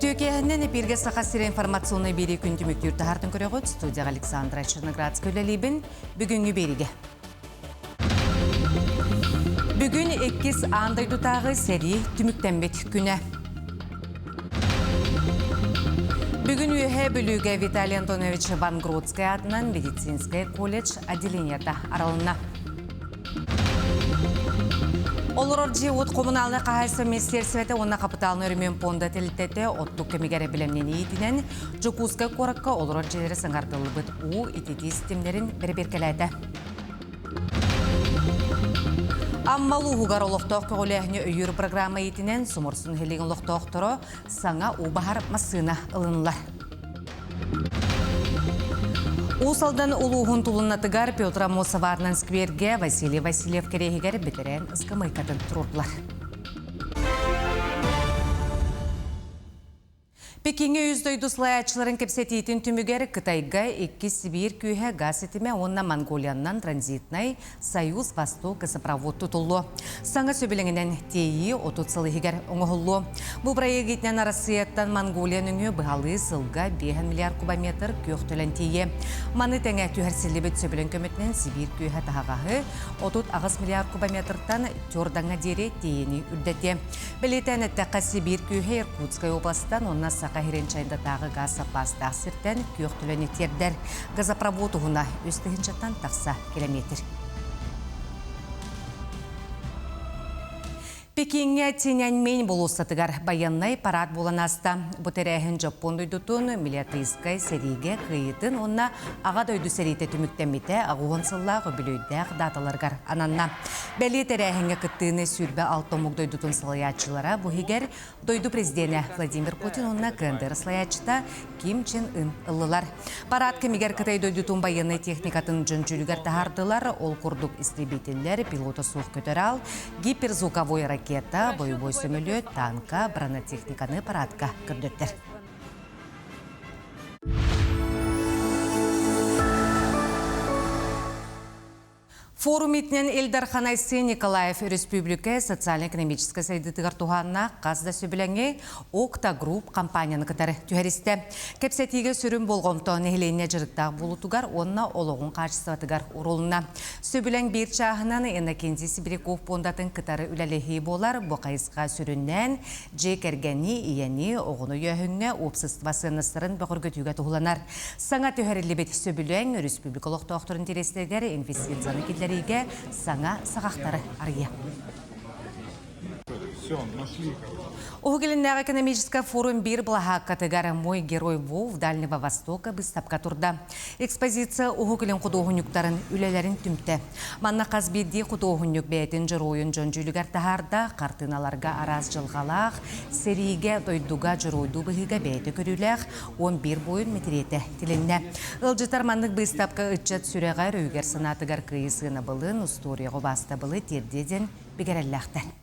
Үтүө киэһэннэн эпииргэ Саха сирэ информационнай биэрии күн түмүктүүр таһаартан көрөҕүт. Студияҕа Александра Черноградская үлэлиибин. Бүгүҥҥү биэриигэ. Бүгүн иккис аан дойдутааҕы сэрии түмүктэммит күнэ. Бүгүн Үөһээ Бүлүүгэ Виталий Антонович Вангродскай аатынан медицинскэй колледж отделениета арылынна. Олорор дьиэ-уот хомунаалынай хаһаайыстыба министиэристибэтэ уонна хапытаалынай өрөмүөн пуонда тэрилтэтэ оттук кэмигэр бэлэмнэниитинэн Дьокуускай куоракка олорор дьиэлэри саҥардыллыбыт уу ититии ситимнэрин бэрэбиэркэлээтэ. Амма улууһугар олохтоох көҕүлээһини өйүүр программа иитинэн Соморсун нэһилиэгин олохтоохторо саҥа уу баһар массыына ылыннылар. Уус Алдан улууһун Тулунатыгар Петр Аммосов аатынан сквергэ Василий Васильев кэриэһигэр бэтэрээн ыскамыайкатын туруордулар. Пекиҥҥэ үс дойду салайааччыларын кэпсэтиитин түмүгэр Кытайга иккис Сибиир күүһэ газ ситимэ уонна Монголияннан транзитнай Союз Восток газопровод тутуллуо. Саҥа сөбүлэҥинэн тиэйии 30 сыл иһигэр оҥоһуллуо. Бу проект иитинэн Арассыыйаттан Монголия нөҥүө быһалыы сылга 5 миллиард кубометр күөх төлөн тиийиэ. Маны тэҥэ түһэрсиллибит сөбүлэҥ көмөтүнэн Сибиир күүһэ таһаҕаһы 38 миллиард кубометртан Тёрдаҥҥа диэри тиэйиини үрдэтиэ. Бэлиэтээн эттэххэ, Сибиир күүһэ Иркутскай областан уонна Саха сирин Чайдатааҕы газ саппаастаах сиртэн күөх төлөнү тиэрдэр. Газопровод уһуна үс тыһыынчаттан тахса километр. Пекиҥҥэ Тяньаньмэнь болуоссатыгар байыаннай парад буолан ааста. Бу тэрээһин Дьоппуон дойдутун милитаристскай сэриигэ кыайыытын уонна Аҕа дойду сэриитэ түмүктэммитэ 80 сыллаах үбүлүөйдээх дааталарыгар ананна. Бэлиэ тэрээһиҥҥэ кыттыыны 26 омук дойдутун салайааччылара бу иһигэр Дойду президенэ Владимир Путин уонна КНДР салайааччыта Ким Чен Ын ыллылар. Парад кэмигэр Кытай дойдутун байыаннай техникатын дьон дьүүлүгэр таһаардылар. Ол курдук истребителлэр, пилота суох көтөр аал, гиперзвуковой ракета, бойобуой сөмөлүөт, танка, бронетехниканы парадка көрдөттөр. Форум иитинэн Ил Дархан Айсен Николаев өрөспүүбүлүкэ социально-экономическай сайдыытыгар туһааннаах хас да сөбүлэҥи Окта Group компанияны кытары түһэристэ. Кэпсэтиигэ сүрүн болҕомто нэһилиэнньэ дьарыктаах буолуутугар уонна олоҕун хаачыстыбатыгар уурулунна. Сөбүлэҥ биир чааһынан Иннокентий Сибиряков пуондатын кытары үлэлэһии буолар. Бу хайысха сүрүннээн дьиэ кэргэни, ийэни, оҕону өйөөһүҥҥэ уопсастыба сыаннастарын бөҕөргөтүүгэ туһуланар. Саҥа түһэриллибит сөбүлэҥ өрөспүүбүлүкэ олохтоохторун интэриэстэригэр инвестицияны киллэриигэ саҥа саҕахтары арыйа. Уһук Илиннээҕи экономическай форум биир былаһааккатыгар «Мой герой Вов Дальнего Востока» быыстапка турда. Экспозиция Уһук Илин худуоһунньуктарын үлэлэрин түмтэ. Манна хас биирдии худуоһунньук бэйэтин дьоруойун дьон дьүүлүгэр таһаарда, хартыыналарга араас дьылҕалаах, сэриигэ, дойдуга дьоруойдуу быһыыга бэйэтэ көрүүлээх 11 буойун мэтириэтэ тилиннэ. Ыалдьытар маннык быыстапка ыччат сүрэҕэр, өйүгэр-санаатыгар кыайыы сыанабылын, устуоруйаҕа убаастабылы тиэрдиэ диэн бигэрэллээхтэр.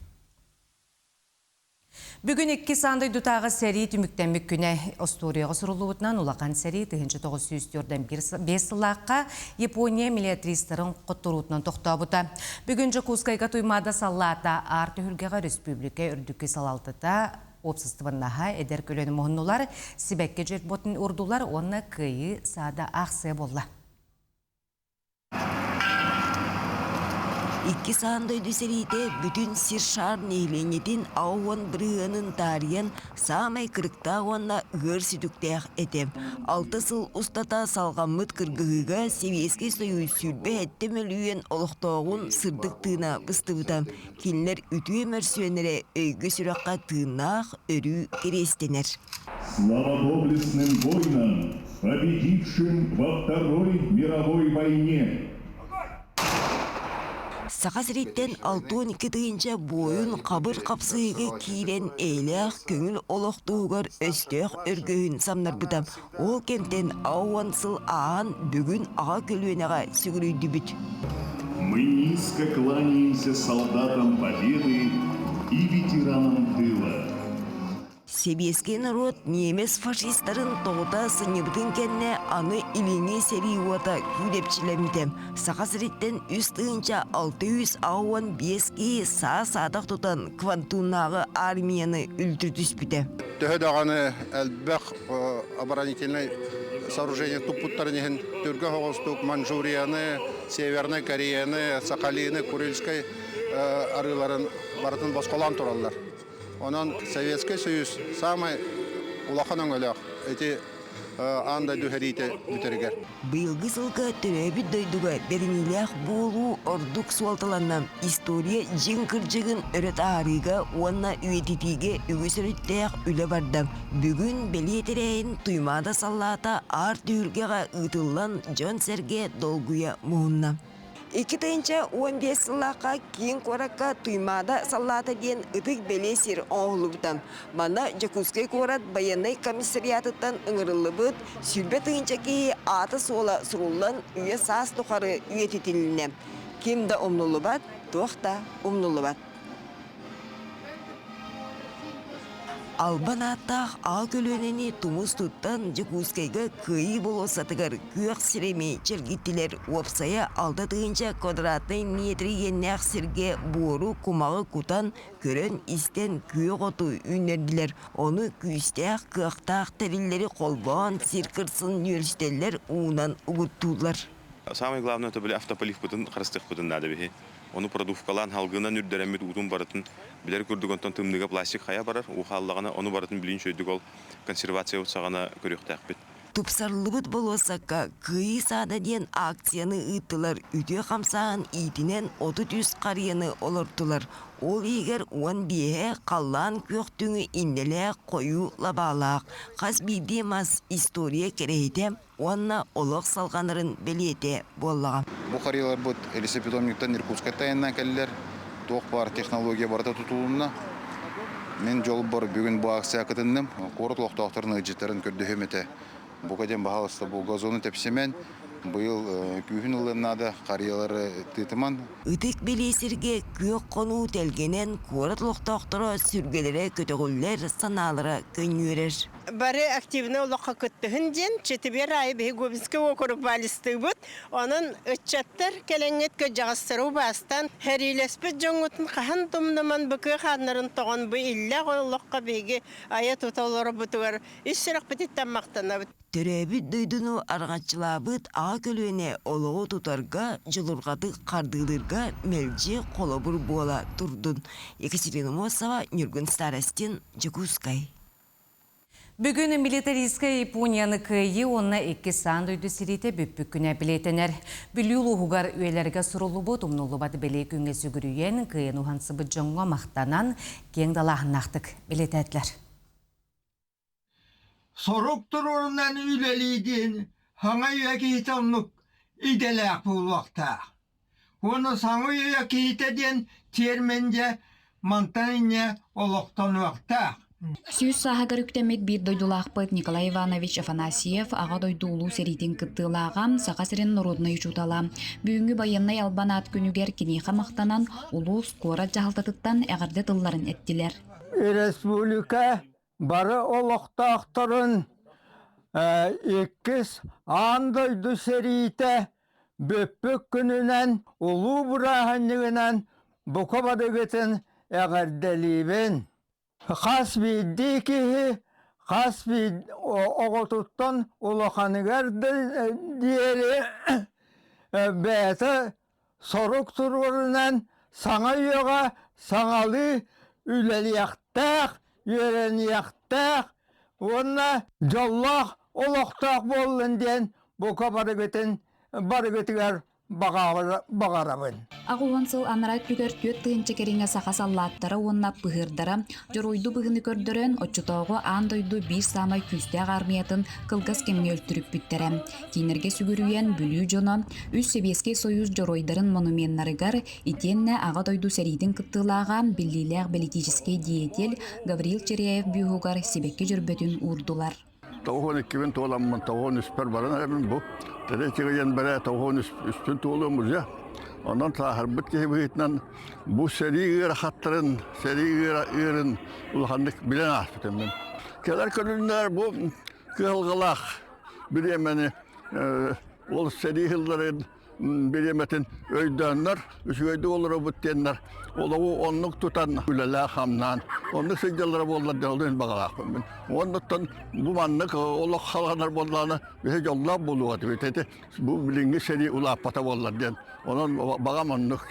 Бүгүн иккис аан дойдутааҕы сэрии түмүктэммит күнэ. Остуоруйаҕа суруллубутунан улахан сэрии 1945 сыллаахха Япония милитаристарын хотторуутунан тохтообута. Бүгүн Дьокуускайга Туймаада саллаата Аар түһүлгэҕэ өрөспүүбүлүкэ үрдүкү салалтата уопсастыбаннаһа эдэр көлүөнэ муһуннулар, сибэкки дьөрботун урдулар уонна Кыайыы саада аахсыйа буолла. Иккис аан дойду сэриитэ бүтүн сир шаар нэһилиэнньэтин 80 бырыһыанын таарыйан саамай кырыктаах уонна ыар сүтүктээх этэ. Алта сыл устата салҕаммыт кыргыһыыга Сэбиэскэй Сойуус 27 мөлүйүөн олохтооҕун сырдык тыына быстыбыта. Кинилэр үтүө мөрсүөннэрэ өйгө-сүрэххэ тыыннаах өрүү кириэстэнэр. Слава доблестным воинам, победившим во Второй мировой войне! Саха сириттэн 62 тыһыынча буойун хабыр хапсыһыыга киирэн эйэлээх көҥүл олох туһугар өстөөх өргөһүн самнарбыта. Ол кэмтэн 60 сыл ааһан бүгүн аҕа көлүөнэҕэ сүгүрүйдүбүт. Мы низко кланяемся солдатам Победы и ветеранам тыла. Сэбиэскэй норуот немец фашистарын тоҕута сынньыбытын кэннэ аны илиҥҥи сэрии уота күүдэпчилэммитэ. Саха сириттэн 3685 киһи саа-саадах тутан Квантуннааҕы армияны үлтү түспүтэ. Төһө даҕаны элбэх оборонительнай сооружение туппуттарын иһин түргэн соҕустук Манчжурияны, Севернай Кореяны, Сахалины, Курильскай арыыларын барытын босхолоон тураллар. Онон Советскай Союз саамай улахан өҥөлөөх ити аан дойду сэриитэ бүтэригэр. Быйылгы сылга төрөөбүт дойдуга бэриниилээх буолуу ордук суолталанна. История дьиҥ кырдьыгын өрө таһаарыыга уонна үйэтитиигэ үгүс өрүттээх үлэ барда. Бүгүн бэлиэ тэрээһин Туймаада саллаата аар түһүлгэҕэ ыытыллан дьон-сэргэ долгуйа муһунна. 2015 сыллаахха киин куоракка Туймаада саллаата диэн ытык бэлиэ сир оҥоһуллубута. Манна Дьокуускай куорат байыаннай комиссариатыттан ыҥырыллыбыт 20 тыһыынча киһи аата-суола суруллан үйэ-саас тухары үйэтитилиннэ. Ким да умнуллубат, туох да умнуллубат. Албан ааттаах аҕа көлүөнэни тумус туттан Дьокуускайга Кыайыы болуоссатыгар күөх сирэми чэлгиттилэр. Уопсайа 6 тыһыынча квадратнай метр иэннээх сиргэ буору, кумаҕы кутан, көрөн-истэн күөх оту үүннэрдилэр. Ону күүстээх, кыахтаах тэриллэри холбоон сир кырсын нүөлсүтэллэр, уунан угуттууллар. Самое главное, это были автополивпытын харыстыахпытын наада биһи. Ону продувкалаан халгынан үрдэрэммит уутун барытын билэр курдук онтон тымныыга пластик хайа барар, уу хааллаҕына ону барытын билин үчүгэйдик ол консервация саҕана көрүөхтээхпит. Тупсарыллыбыт болуоссакка Кыайыы саада диэн акцияны ыыттылар, үтүө хамсааһын иитинэн 33 харыйаны олортулар. Ол иһигэр 15-э халлаан күөхтүҥү иннэлээх хойуу лабаалаах, хас биирдии мас история кэрэһитэ уонна олох салҕанарын бэлиэтэ буоллаҕа. Бу харыйаларбыт лесопитомниктан Иркутскайтан айаннаан кэллилэр. Туох баар технология барыта тутулунна. Мин дьолбор бүгүн бу акция кытынным. Куорат олохтоохторун ыалдьыттарын көрдөһүөм этэ. Бука диэн баһаалыста бу газону тэпсимэн, быйыл күүһүн ылыан наада, харыйалары тыытыман. Ытык бэлиэ сиргэ күөх хонуу тэлгэнэн куорат олохтоохторо сүргэлэрэ көтөҕүллэр, санаалара көнньүөрэр. Бары активнай олоххо кыттыһын диэн четверг аайы биһи Губинскай уокурук вальстыыбыт. Онон ыччаттар кэлэҥҥит кырдьаҕастары убаастаан, сэриилэспит дьоҥҥутун хаһан тумнуман быкыы хааннарын тоҕон бу иллээх олоххо биһиги айа-тута олорорбутугар ис сүрэхпититтэн махтанабыт. Төрөөбүт дойдуну араҥаччылаабыт аҕа көлүөнэ олоҕу тутарга, дьулурҕатык хардыылыырга мэлдьи холобур буола турдун. Екатерина Мосова, Ньургун Старостин, Дьокуускай. Бүгүн милитаристскай Японияны кыайыы уонна иккис аан дойду сэриитэ бүппүт күнэ бэлиэтэнэр. Бүлүү улууһугар үйэлэргэ суруллубут умнуллубат бэлиэ күҥҥэ сүгүрүйэн, кыайан уһансыбыт дьоҥҥо махтанан, киэҥ далааһыннаахтык бэлиэтээтилэр. Сорук туруорунан үлэлии диэн саҥа үйэ киһитэ оннук идэлээх буолуохтаах. Уонна саҥа үйэ киһитэ диэн тиэрмин дьэ мантан инньэ олохтонуохтаах. 100 сааһыгар үктэммит биир дойдулаахпыт Николай Иванович Афанасьев Аҕа дойду Улуу сэриитин кыттыылааҕа, Саха сирин норуодунай учуутала. Бүгүҥҥү байыаннай албан аат күнүгэр киниэхэ махтанан, улуус, куорат дьаһалтатыттан эҕэрдэ тылларын эттилэр. Республика бары олохтоохторун иккис аан дойду сэриитэ бүппүт күнүнэн улуу бырааһынньыгынан бука барыгытын эҕэрдэлиибин. Хас биирдии киһи хас биир оҕотуттан улаханыгар диэри бэйэтэ сорук туруорунан саҥа үйэҕэ саҥалыы үлэлиэхтээх, үөрэниэхтээх уонна дьоллоох олохтоох буоллун диэн бука барыгытын барыгытыгар баҕарабын. 80 сыл анараа өттүгэр 4 тыһыынча кэриҥэ саха саллааттара уонна пыһыырдара дьоруойдуу быһыыны көрдөрөн, оччотооҕу аан дойду биир саамай күүстээх аармыйатын кылгас кэмҥэ өлтүрүппүттэрэ. Кинилэргэ сүгүрүйэн Бүлүү дьоно үс Сэбиэскэй Сойуус дьоруойдарын монуменнарыгар итиэннэ Аҕа дойду сэриитин кыттыылааҕа, биллиилээх бэлитиичэскэй деятель Гаврил Чиряев бюһугар сибэкки дьөрбөтүн уурдулар. 92-бин туоламмын, 93-пэр баран эрэбин бу. Третьегийэн бэрэ 93-үспүн туолуом уже. Онон сааһырбыт киһи быһыытынан бу сэрии ыарахаттарын, сэрии ыарын улаханнык билэн ааспытым мин. Кэлэр көлүннэр бу кыһалҕалаах бириэмэни ол сэрии сылларын бириэмэтин өйдөөннөр, үчүгэйдик олоробут диэннэр олоҕу оннук тутан үлэлээх-хамнаан оннук сылдьаллара буоллар диэн олус баҕалаахпын мин. Уоннуттан бу маннык олох халҕанар буоллаҕына биһи дьоллоох буолуох этибит. Ити бу билиҥҥи сэрии улааппата буоллар диэн. Онон баҕам оннук.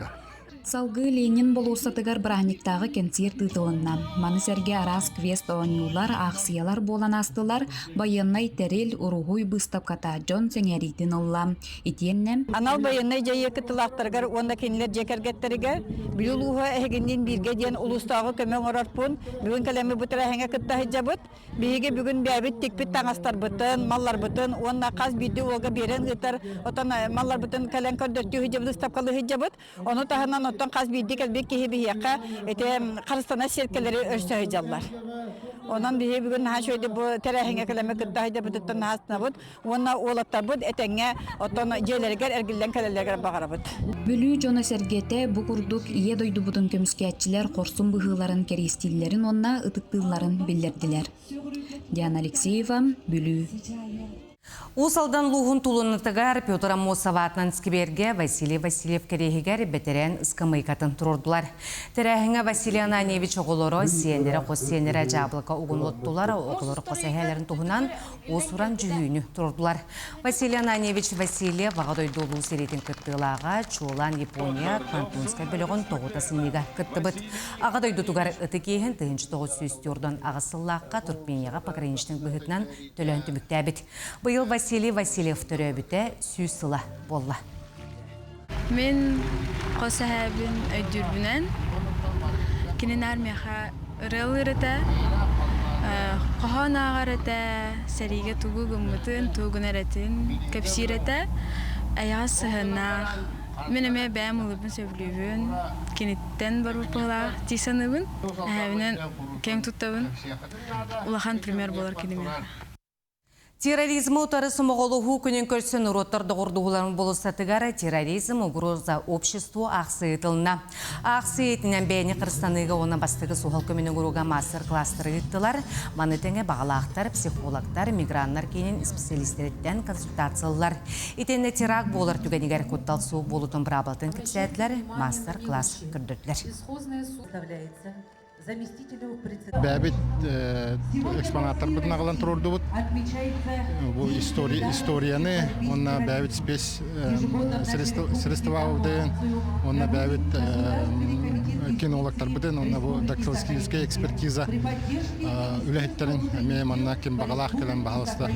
Салгыы Ленин болуоссатыгар бырааһынньыктааҕы кэнсиэр ыытылынна. Маны сэргэ араас квест-оонньуулар, аахсыйалар буолан аастылар, байыаннай тэрил, уруһуй быыстапката дьон сэҥээриитин ылла. Итиэннэ Анал байыаннай дьайыы кыттыылаахтарыгар уонна кинилэр дьиэ кэргэттэригэр Бүлүү улууһа эһигинниин бииргэ диэн улуустааҕы көмө оҥорорпун бүгүн кэлэммит бу тэрээһиҥҥэ кытта сылдьабыт. Биһиги бүгүн бэйэбит тикпит таҥастарбытын, малларбытын уонна хас биирдии уолга биэрэн ыытар отон малларбытын кэлэн көрдөртүү сылдьабыт, ыстапкалыы сылдьабыт. Ону таһынан оттон хас биирдии кэлбит киһи биһиэхэ ити харыстана сиэркэлэри өрсө сылдьаллар. Онон биһиги бүгүн наһаа үчүгэйдик бу тэрээһиҥҥэ кэлэммит кытта сылдьабытыттан наһаа астынабыт уонна уолаттарбыт этэҥҥэ оттон дьиэлэригэр эргиллэн кэлэллэригэр баҕарабыт. Бүлүү дьоно-сэргэтэ бу курдук Ийэ дойдубутун көмүскээччилэр хорсун быһыыларын кэриэстииллэрин уонна ытыктыылларын биллэрдилэр. Диана Алексеева, Бүлүү. Уус Алдан улууһун Тулунатыгар Петр Аммосов аатынан сквергэ Василий Васильев кэриэһигэр бэтэрээн ыскамыайкатын туруордулар. Тэрээһиҥҥэ Василий Ананьевич оҕолоро, сиэннэрэ, хос сиэннэрэ дьаабылыка угун оттулар, оҕолор хос эһээлэрин туһунан уус-уран дьүһүйүүнү туруордулар. Василий Ананьевич Васильев Аҕа дойду улуу сэриитин кыттыылааҕа, чуолаан Япония Квантунскай бөлөҕүн тоҕута сынньыыга кыттыбыт. Аҕа дойдутугар ытык иэһин 1948 сыллаахха Туркменияҕа пограничник быһыытынан төлөөн түмүктээбит. Быйыл Василий Васильев төрөөбүтэ 100 сыла буолла. Мин хос эһээбин өйдүүрбүнэн, кини наар миэхэ ырыалыыр этэ, хоһоон ааҕар этэ, сэриигэ тугу гыммытын, тугу гынар этин кэпсиир этэ, эйэҕэс сыһыаннаах. Мин эмиэ бэйэм ылыырбын сөбүлүүбүн, киниттэн барбыт быһыылаах дии саныыбын. Эһээбинэн киэҥ туттабын, улахан пример буолар кини миэхэ. Терроризмы утары сомоҕолоһуу күнүн көрсөн норуоттар доҕордоһууларын болуоссатыгар терроризм угроза обществу аахсыйа ыытылынна. Аахсыйа итинэн бэйэни харыстаныыга уонна бастакы суһал көмөнү оҥорууга мастер-класстары ыыттылар. Маны тэҥэ баҕалаахтар, психологтар, миграннар киинин специалистэриттэн консультациялар. Итиннэ теракт буолар түгэнигэр куттал суох буолуутун быраабылатын кэпсээтилэр, мастер-класс көрдөрдүлэр. Бэйэбит экспонаттарбытын аҕалан туруордубут. Бу историяны уонна бэйэбит спец средствабытын уонна бэйэбит кинологтарбытын уонна бу дактилоскопическая экспертиза үлэһиттэрин эмиэ манна ким баҕалаах кэлэн баһалыста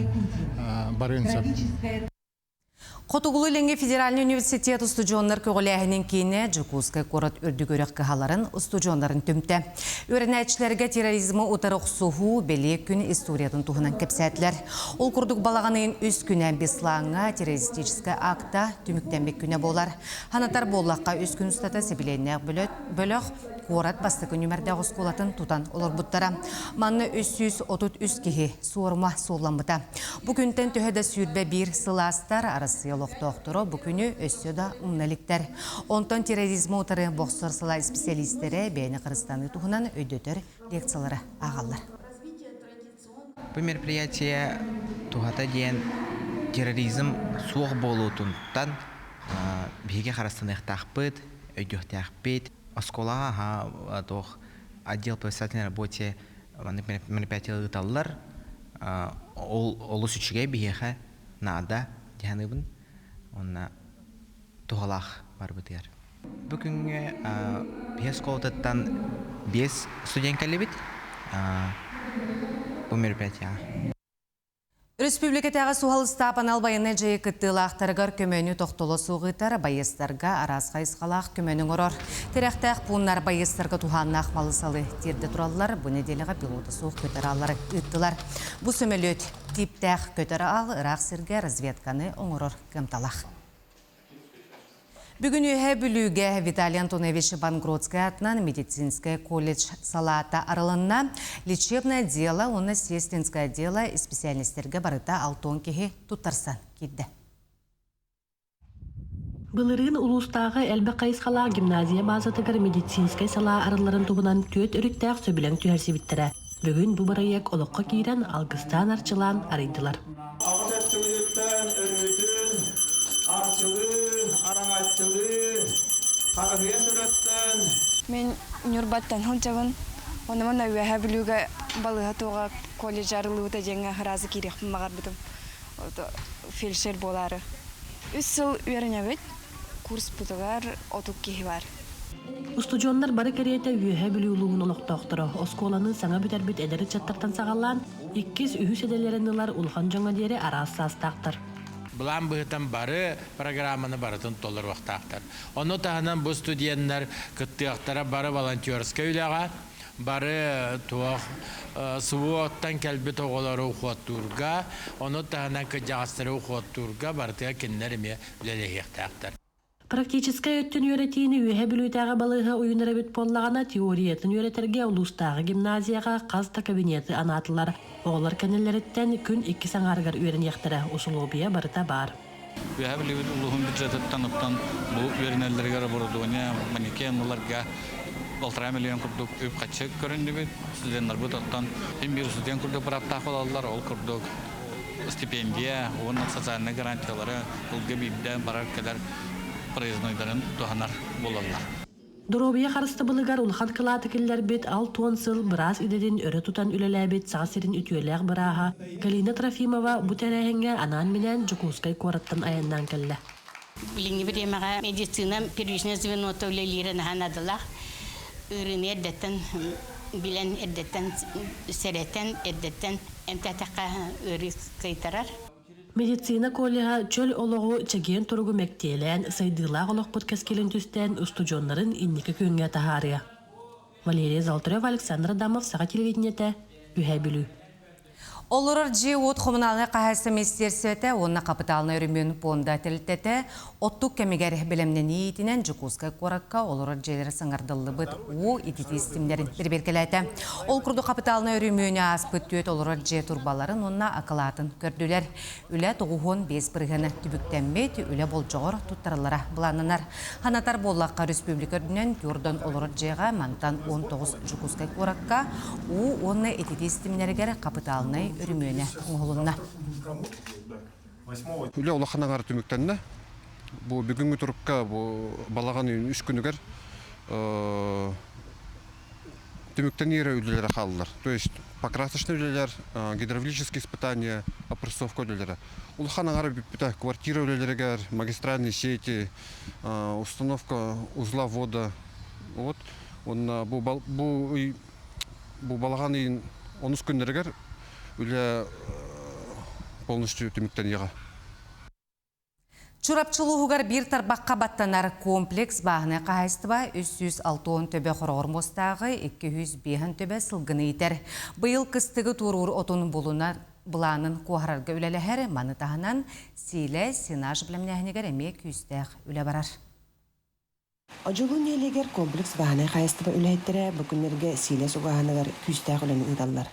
барыан сөп. Хотугулуу-Илиҥҥи федеральнай университет устудьуоннар көҕүлээһинин киинэ Дьокуускай куорат үрдүк үөрэх кыһаларын устудьуоннарын түмтэ. Үөрэнээччилэргэ терроризмы утары охсуһуу бэлиэ күн историятын туһунан кэпсээтилэр. Ол курдук балаҕан ыйын үс күнэ Беслаҥҥа террористическай акта түмүктэммит күнэ буолар. Санатар буоллахха, үс күн устата сэбилиэннээх бөлөх куорат бастакы нүмердээх оскуолатын тутан олорбуттара. Манна 333 киһи суорума суолламмыта. Бу күнтэн төһө да 21 сыл аастар, Арассыыйа олохтоохторо бу күнү өссө да умна иликтэр. Онтон терроризмы утары бохсор сыла исписэлиистэрэ бэйэни харыстаныы туһунан өйдөтөр лекциялары ааҕаллар. Бу мероприятие туһата диэн терроризм суох буолуутуттан биһиги харыстаныахтаахпыт, өйдүөхтээхпит. Оскуолаҕа туох отдел по воспитательной работе маннык мероприятие ыыталлар. Ол олус үчүгэй биһиэхэ наада дии саныыбын. Уонна туһалаах барбытыгар. Бу күҥҥэ биһи оскуолатыттан биэс студент кэллибит. Бу мероприятияҕа. Өрөспүүбүлүкэтээҕи суһал ыстаап анал байыаннай дьайыы кыттыылаахтарыгар көмөнү тохтоло суох ыытар, байыастарга араас хайысхалаах көмөнү оҥорор. Тирэхтээх пууннар байыастарга туһааннаах малы-салы тиэрдэ тураллар. Бу нэдиэлэҕэ пилота суох көтөр ааллары ыыттылар. Бу сөмөлүөт тииптээх көтөр аал ыраах сиргэ разведканы оҥорор кыамталаах. Бүгүн Үөһээ Бүлүүгэ Виталий Антонович Бангродскай атынан медицинскэй колледж салаата арылынна. Лечебное дело уонна сестринское дело исписээлинэстэргэ барыта 60 киһи туттарсан киирдэ. Былырыын улуустааҕы элбэх хайысхалаах гимназия баазатыгар медицинскэй салаа арылларын туһунан түөрт өрүттээх сөбүлэҥ түһэрсибиттэрэ. Бүгүн бу бырайыак олоххо киирэн алгыстаан арчылаан арыйдылар. Аҕыс өттүгүтүттэн өрүүтүн арчылыы, араҥаччылыы, харыһыйа сырыттын. Мин Ньурбаттан сылдьабын. Онно манна Үөһээ Бүлүүгэ балыыһа туоҕа колледж арыллыбыта диэҥҥэ сразу киириэхпин баҕарбытым. Фельдшер буолаары. Үс сыл үөрэнэбит. Курспутугар 30 киһи бар. Устудьуоннар бары кэриэтэ Үөһээ Бүлүү улууһун олохтоохторо оскуоланы саҥа бүтэрбит эдэр ыччаттартан саҕалаан, иккис, үһүс идэлэрин ылар улахан дьоҥҥо диэри араас саастаахтар. Былаан быһыытынан бары программаны барытын толоруохтаахтар. Ону таһынан бу студеннар кыттыахтара бары волонтерскай үлэҕэ, бары туох СВО-ттан кэлбит оҕолору ухуоттуурга, ону таһынан кырдьаҕастары ухуоттуурга барытыгар кинилэр эмиэ үлэлэһиэхтээхтэр. Практическай өттүн үөрэтиини Үөһэ Бүлүүтээҕи балыыһа уйунар эбит буоллаҕына, теориятын үөрэтэргэ улуустааҕы гимназияҕа хас да кабинеты анаатылар. Оҕолор кэннилэриттэн күн иккис аҥаарыгар үөрэниэхтэрэ, усулуобуйа барыта баар. Үөһэ Бүлүүбүт улууһун бюджетыттан оттон бу үөрэнэллэригэр оборудование, манекен ыларга полтора миллион курдук үп-харчы көрүннүбүт. Студеннарбыт оттон син биир студент курдук бырааптаах буолаллар, ол курдук стипендия уонна социальнай гарантиялары ылга биирдэ барар-кэлэр проезднойдарын туһанар буолаллар. Доруобуйа харыстабылыгар улахан кылааты киллэрбит 60 сыл быраас идэтин өрө тутан үлэлээбит Саха сирин үтүөлээх бырааһа Галина Трофимова бу тэрээһиҥҥэ анаан-минээн Дьокуускай куораттан айаннаан кэллэ. Билиҥҥи бириэмэҕэ медицина первичное звенота үлэлиирэ наһаа наадалаах. Ыарыыны эрдэттэн билэн, эрдэттэн сэрэтэн, эрдэттэн эмтээтэххэ ыарыы кыайтарар. Медицина коллеһа чөл олоҕу чэгиэн туругу мэктиэлээн, сайдыылаах олохпут кэскилин түстээн устудьуоннарын инники күөҥҥэ таһаарыа. Валерия Золотарева, Александр Адамов, Саха телевидениетэ, Үһээ Бүлүү. Олорор дьиэ-уот хомунаалынай хаһаайыстыба министиэристибэтэ уонна хапытаалынай өрөмүөн пуонда тэрилтэтэ оттук кэмигэр бэлэмнэнии иитинэн Дьокуускай куоракка олорор дьиэлэрэ саҥардыллыбыт уу ититии ситимнэрин бэрэбиэркэлээтэ. Ол курдук хапытаалынай өрөмүөнү ааспыт түөрт олорор дьиэ турбаларын уонна акылаатын көрдүлэр. Үлэ 95 бырыһыана түбүктэммит, үлэ болдьоҕор туттарыллара былааннанар. Ханатар буоллахха, республика үрдүнэн Тюрдон олорор дьиэҕэ мантан 19 Дьокуускай куоракка уу уонна ититии ситимнэригэр хапытаалынай өрөмүөнэ оҥоһулунна. Үлэ улахан аҥара түмүктэннэ. Бу бүгүҥҥү турукка бу балаҕан ыйын үс күнүгэр түмүктэниэрэ үлэлэрэ хааллар. То есть покрасочный үлэлэр, гидравлические испытания, опрессовка үлэлэрэ. Улахан аҥара бүппүтэ. Квартира үлэлэригэр, магистральные сети, установка узла ввода. Вот. Уонна бу, бу ый бу балаҕан ыйын онус күннэригэр үлэ полностью түмүктэниэҕэ. Чурапчы улууһугар биир тарбахха баттанар комплекс бааһынай хаһаайыстыба 360 төбө хороҕор муостааҕы, 205 төбө сылгыны иитэр. Быйыл кыстыгы туоруур отун булунар былаанын куоһарарга үлэлэһэр, маны таһынан сиилэ, сенаж бэлэмнээһинигэр эмиэ күүстээх үлэ барар. Одьулуун нэһилиэгэр комплекс бааһынай хаһаайыстыба үлэһиттэрэ бу күннэргэ сиилэс угааһыныгар күүстээх үлэни ыыталлар.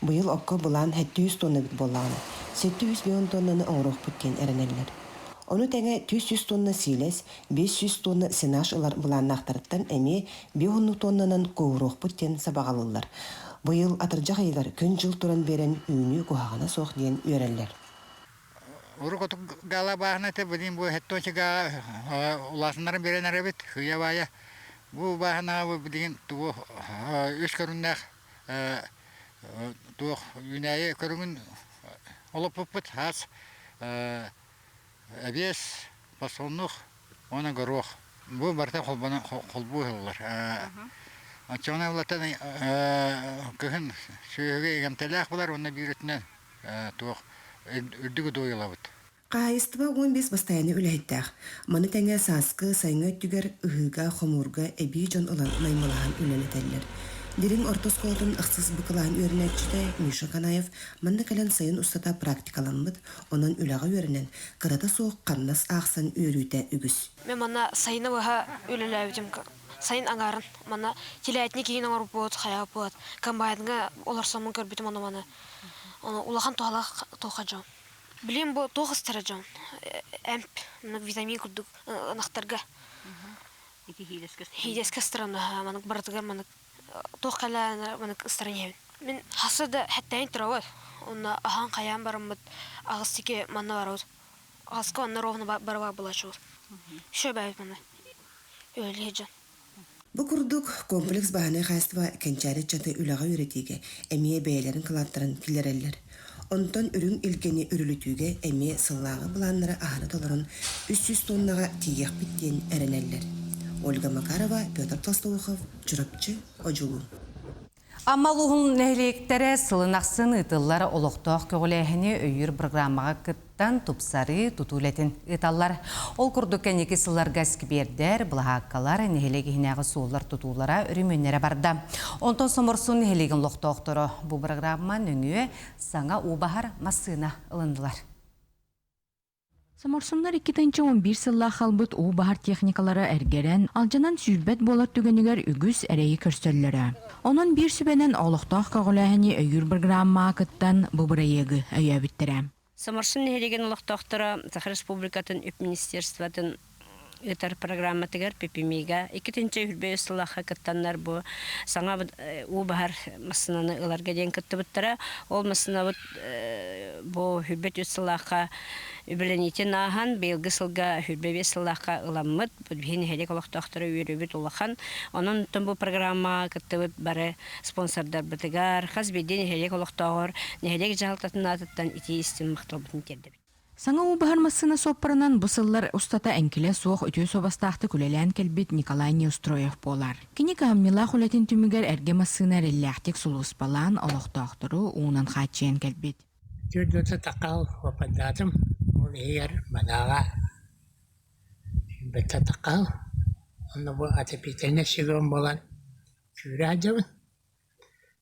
Быйыл окко былаан 700 тонна эбит буоллаҕына, 750 тоннаны оҥоруохпут диэн эрэнэллэр. Ону тэҥэ 400 тонна сиилэс, 500 тонна сенаж ылар былааннаахтарыттан эмиэ 50 тоннанан куоһуруохпут диэн сабаҕалыыллар. Быйыл атырдьах ыйыгар күн-дьыл туран биэрэн үүнүү куһаҕана суох диэн үөрэллэр. Урукку гала бааһына этэ, билигин бу хетточкаҕа улаатыннаран биэрэн эрэбит, сыыйа-баайа. Бу бааһынаҕа бу билигин тугу үс көрүҥнээх туох үүнээйи көрүҥүн олоппуппут хаас эбиэс, подсолнух уонна горох. Бу барыта холбонон холбуу ыһыллар. Оччоҕуна улатан кыһын сүөһүгэ игэмтэлээх булар уонна биир өттүнэн туох үрдүк удуойулабыт. Хаһаайыстыба 15 бастайааны үлэһиттээх. Маны тэҥэ сааскы, сайыҥҥы өттүгэр ыһыыга, хомуурга эбии дьон ылан наймылаһан үлэлэтэллэр. Дириҥ орто оскуолатын ахсыс быкылаан үөрэнээччитэ Миша Канаев манна кэлэн сайын устата практикаламмыт, онон үлэҕэ үөрэнэн, кырата суох хамнас аахсан үөрүүтэ үгүс. Мен манна сайыны быһа үлэлээбитим. Сайын аҥаарын манна телятник иһин оҥорбут, хайаабыт, комбайнга олорсоммун көрбүтүм ону маны. Ону улахан туһалаах туохха дьон. Билим бу туох ыстара дьон. Эмп, витамин курдук ынахтарга. Хиилэскэ ыстаран манык барытыгар манык туох кэлээн манык ыстаран иһэбин. Мин хаса да хэттэйин турабыт. Онно аһаан хайаан бараммыт аҕыс манна барабыт. Аҕыска онно ровно барабар булачыбыт. Шө бэйбит манна. Өлү дьон. Бу курдук комплекс бааһынай хаһаайыстыба кэнчээри ыччаты үлэҕэ үөрэтиигэ эмиэ бэйэлэрин кылааттарын киллэрэллэр. Онтон үрүҥ илгэни үрүлүтүүгэ эмиэ сыллааҕы былааннары аһара толорон 300 тоннаҕа тиийиэхпит диэн эрэнэллэр. Ольга Макарова, Петр Толстоухов, Чурапчы, Одьулуун. Амма улууһун нэһилиэктэрэ сылын ахсын ыытыллар олохтоох көҕүлээһини өйүүр программаҕа кыттан тупсарыы тутуу үлэтин ыыталлар. Ол курдук кэнники сылларга сквердэр, былаһааккалар, нэһилиэк иһинээҕи суоллар тутуулара өрөмүөннэрэ барда. Онтон Соморсун нэһилиэгин олохтоохторо бу программа нөҥүө саҥа уу баһар массыына ылыннылар. Соморсуннар 2011 сыллаах халбыт уу баһар техникалара эргэрэн, алдьанан сүүрбэт буолар түгэнигэр үгүс эрэйи көрсөллөрө. Онон биир сүбэнэн олохтоох көҕүлээһини өйүүр программаҕа кыттан бу бырайыагы өйөөбүттэрэ. Соморсун нэһилиэгин олохтоохторо Саха Республикатын Үп министерствотын ыытар программатыгар ППМИ-га 2023 сыллаахха кыттаннар бу саҥа уу баһар массыынаны ыларга диэн кыттыбыттара. Ол массыынабыт бу 23 сыллаахха үбүлэниитин ааһан, быйылгы сылга 25 сыллаахха ыламмыт. Биһи нэһилиэк олохтоохторо үөрүүбүт улахан. Онон бу программаҕа кыттыбыт бары спонсордарбытыгар, хас биирдии нэһилиэк олохтооҕор нэһилиэк дьаһалтатын аатыттан итии истиҥ махталбытын тиэрдэбит. Саҥа уу баһар массыына суоппарынан бу сыллар устата эҥкилэ суох үтүө суобастаахтык үлэлээн кэлбит Николай Неустроев буолар. Кини кыһамньылаах үлэтин түмүгэр эргэ массыына эрэллээхтик сулууспалаан, олохтоохтору уунан хааччыйан кэлбит. Төрдүөтэ такал уоппайдаатым. Ол иһигэр бадааҕа сүүрбэттэ такал. Онно бу отопительнай сезон буолан сүүрэ сылдьабын.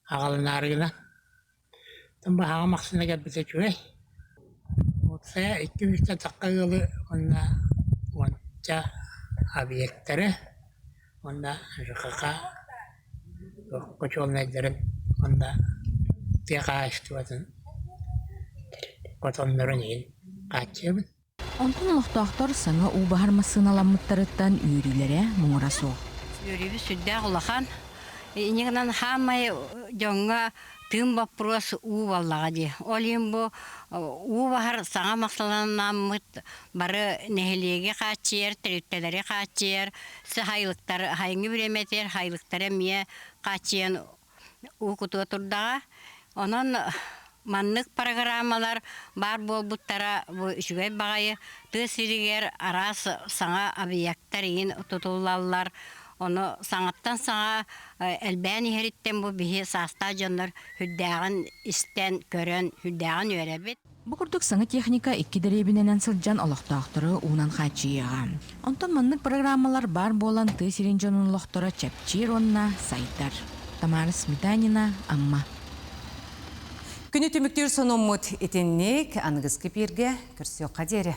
Аҕалынаары гынан Баһаҕа махсына кэлбитэ үчүгэй. Уопсайа икки үстэ тахха ыалы уонна уонча объектары уонна ЖКХ хочуолунайдарын уонна тыа хаһаайыстыбатын хотоннорун иһин хааччыйабын. Онтон олохтоохтор саҥа уу баһар массыыналаммыттарыттан үөрүүлэрэ муҥура суох. Үөрүүбүт сүрдээх улахан. Инньэ гынан хаамай дьоҥҥо тыын боппуруос уу буоллаҕа дии. Ол иһин бу уу баһар саҥа махсаланаммыт бары нэһилиэги хааччыйар, тэрилтэлэри хааччыйар, хайылыктар хайыҥҥы бириэмэтигэр хайылыктары эмиэ хааччыйан уу кутуо турдаҕа. Онон маннык программалар баар буолбуттара бу үчүгэй баҕайы. Тыа сиригэр араас саҥа объектар иһин тутуллаллар. Ону саҥаттан саҥа элбээн иһэриттэн бу биһи саастаах дьоннор сүрдээҕин истэн, көрөн, сүрдээҕин үөрэбит. Бу курдук саҥа техника икки дэриэбинэнэн сылдьан олохтоохтору уунан хааччыйыаҕа. Онтон маннык программалар баар буолан тыа сирин дьонун олохторо чэпчиир уонна сайдар. Тамара Сметанина, Амма. Күнү түмүктүүр сонуммут итинник аныгыскы пииргэ көрсүөххэ диэри.